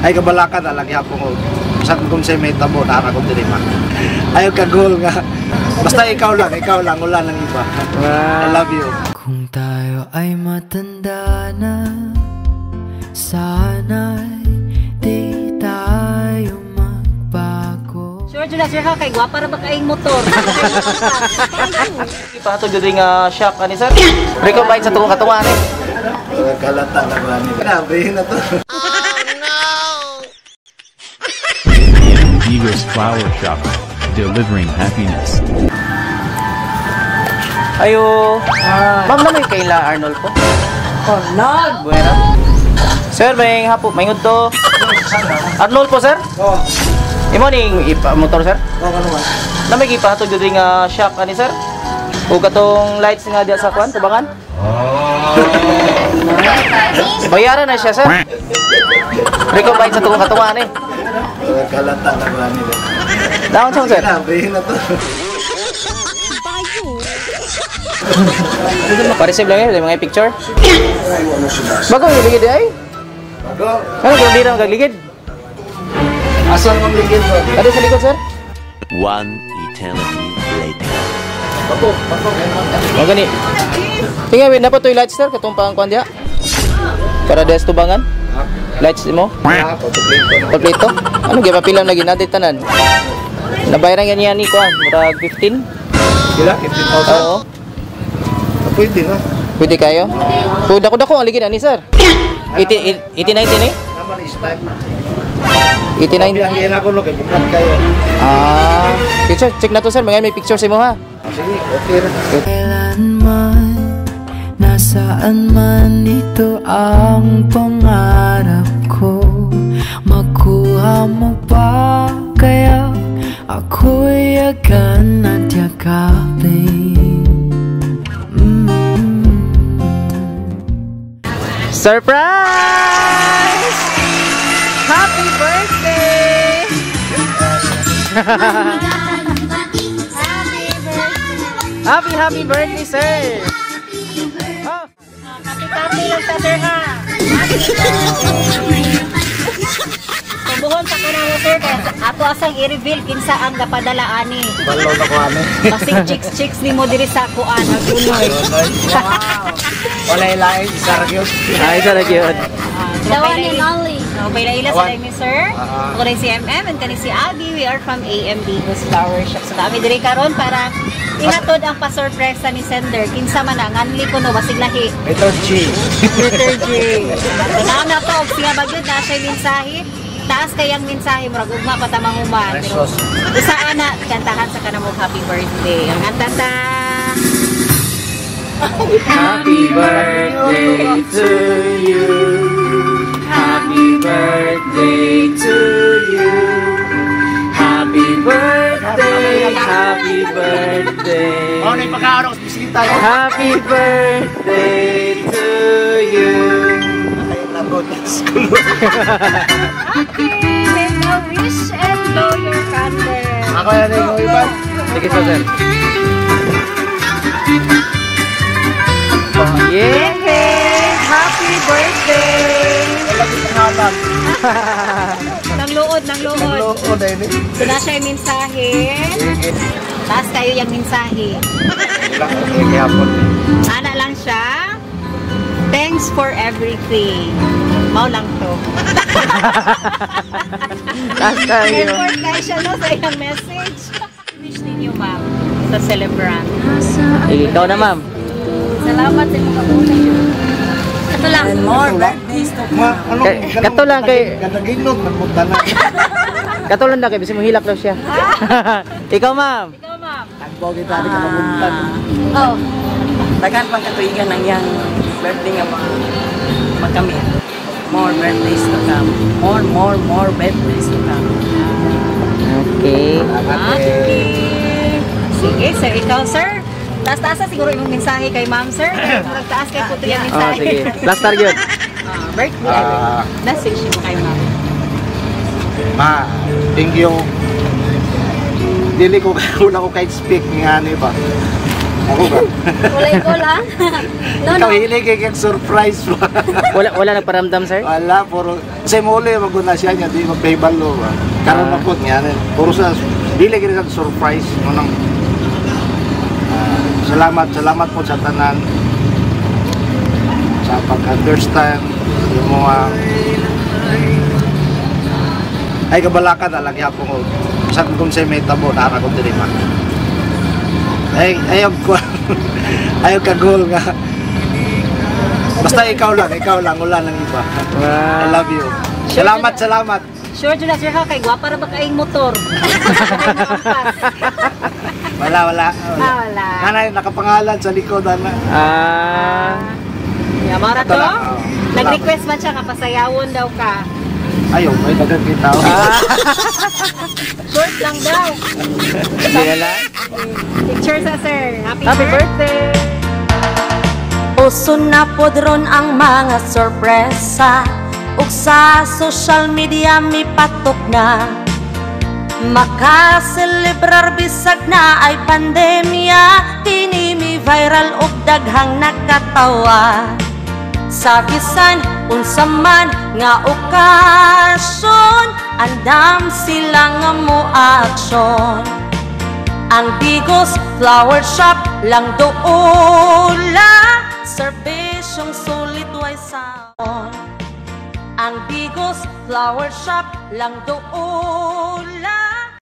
Ay kabalaka na lagi hapon ko. Sa kung sa may tabo na ako diri, ma. Ayaw ka goal nga. Basta ikaw lang, wala nang iba. I love you. Kung tayo ay matanda na, sana'y di tayo magbago. Sure jud na, sir, ha, kay gwapa ra ba kaayong motor. Ipahatod jud nga shock ani, sir. Rico bike sa tuong katuwa ni. Kalata na ba nila? Grabe na to. Eagles Flower Shop, delivering happiness. Ayo. Ma'am, na may kaila Arnold po. Arnold. Bueno. Sir, may hapo, may to. Arnold po, sir? Oh, Imo ning ipa motor, sir? oh, ano man? Na may gipahatod jud nga shock ani, sir. O katong lights nga diya sa kwan, tubangan? Bayaran na siya, sir. Rico bike sa tuong katuwa ni. Kalata na ba nila? Daon sa, sir. Grabe na to. Pa-receive lang yun, mga picture. Bago yung ligid ay? Bago. Ano kung hindi na magligid? Asan mong ligid mo? Ano sa likod, sir? One eternity later. Bago, bago. Magani. Tingnan, wait, dapat to yung lights, sir, katong pang kwan diya. Para des tubangan. Lights mo? Ah, kompleto. Kompleto? Ano gyud papilam lagi natin tanan? Nabayaran ganyan ni kuan, murag 15. Sila, 15,000. Oo. Pwede na. Pwede kayo? So dako dako ang ligid ani, sir. 80 80 90 eh? Naman is time. 89. Biyahin ako no, kay bukat kayo. Ah, picture check na to, sir, mga may picture sa imo ha. Sige, okay ra. Kailanman, nasaan man, ito ang pangarap ko. Makuha mo pa kaya ako'y agan at yakapin. Surprise! Happy birthday! Happy happy birthday, sir! Oh. Kapi-kapi lang sa sir, ha. Tubuhon sa kanang, sir, kaya ato asang i-reveal kinsa ang napadala ani. Balaw na ko ani. Basig chicks chicks nimo diri sa kuan Agunoy. Wala ilain, isa ra gyud. Ay, isa ra gyud. The one and only. No, may naila sa ni sir. Ah. Ako rin si MM and kani si Abby. We are from AMD Goose Flower Shop. So kami diri karon para ihatod ang pasurpresa ni sender. Kinsa man ang nganli ko no basig lahi. Letter G. Letter G. Tanaw na to og siya bagyod na siya mensahe. Taas kayang mensahe, murag ugma pa ta manguman. Pero Presos. usa ana kantahan sa kanamo happy birthday. Ang kanta. Happy birthday to you. Happy birthday to you. Happy birthday, happy birthday. Mao na ipakaon ako sa bisita. Happy birthday to you. Ay, nabot na school. Okay, let's now wish and blow your candle. Ako na rin yung iba. Sige po, sir. Yeah! Happy birthday! Wala ko pangalan. Nang luod, nang luod. Nagluod ay ni. So na siya yung mensahe. Taas kayo yung mensahe. Wala ko gihapon. Ana lang siya. Thanks for everything. Mao lang to. Taas kayo. Effort kayo siya no sa iyang message. Wish ninyo, ma'am, sa celebrant. Sige, ikaw na, ma'am. Salamat sa imong kabuhi. Ito lang. More birthdays to come. Ano, Kato lang kay- Kanaginot, nagmunta na. Katulad na kay bisin mo hilak daw siya. Ikaw, ma'am. Ikaw, ma'am. Tagbo kita ni kanamuntan. Oh. Daghan pang katuigan ang iyang birthday nga makamit. More birthdays to come. More, more, more birthdays to come. Okay. Okay. Sige, sir. Ikaw, sir. Taas-taas na siguro imong mensahe kay ma'am, sir. Murag taas kay puto yung Oh, mensahe. sige. Last target. Ah, birthday. Ah. Message mo kay ma'am. Ma, thank you. Dili ko wala ko kahit speak nga ani ba. Ako ba? Wala goal ha? No, Ikaw no. hilig kay kang surprise ba? Wala nagparamdam, sir? Wala, puro kasi muli maguna siya niya di magpahibalo ba. Karon mapot niya puro sa dili gid sa surprise mo nang salamat, salamat po sa tanan sa pag-understand yung mga ay kabalakan na lang yapon ko sa kung sa may tabo nara ko diri ma ay ayaw ko ayaw ka goal nga basta ikaw lang, wala nang iba. I love you. Salamat, salamat. Sure jud na sir ha kay gwapa ra ba kaing motor. Ay, nakaampas. Wala, wala. Ah, wala. Nanay, nakapangalan sa likod, ana. Yeah, mara Ito to. lang, oh. Nag-request man siya nga pasayawon daw ka. Ayaw, may dagang kita. Short lang daw. Hindi na lang. Picture sa sir. Happy, Happy birthday! Uso na pod ron ang mga sorpresa ug sa social media mipatok na. Makaselebrar bisag na ay pandemya, kini mi viral ug daghang nakatawa. Sa bisan unsa man nga okasyon, andam sila nga mo aksyon. Ang Digos Flower Shop lang doula, serbisyong sulit way saon. Ang Digos Flower Shop lang doula.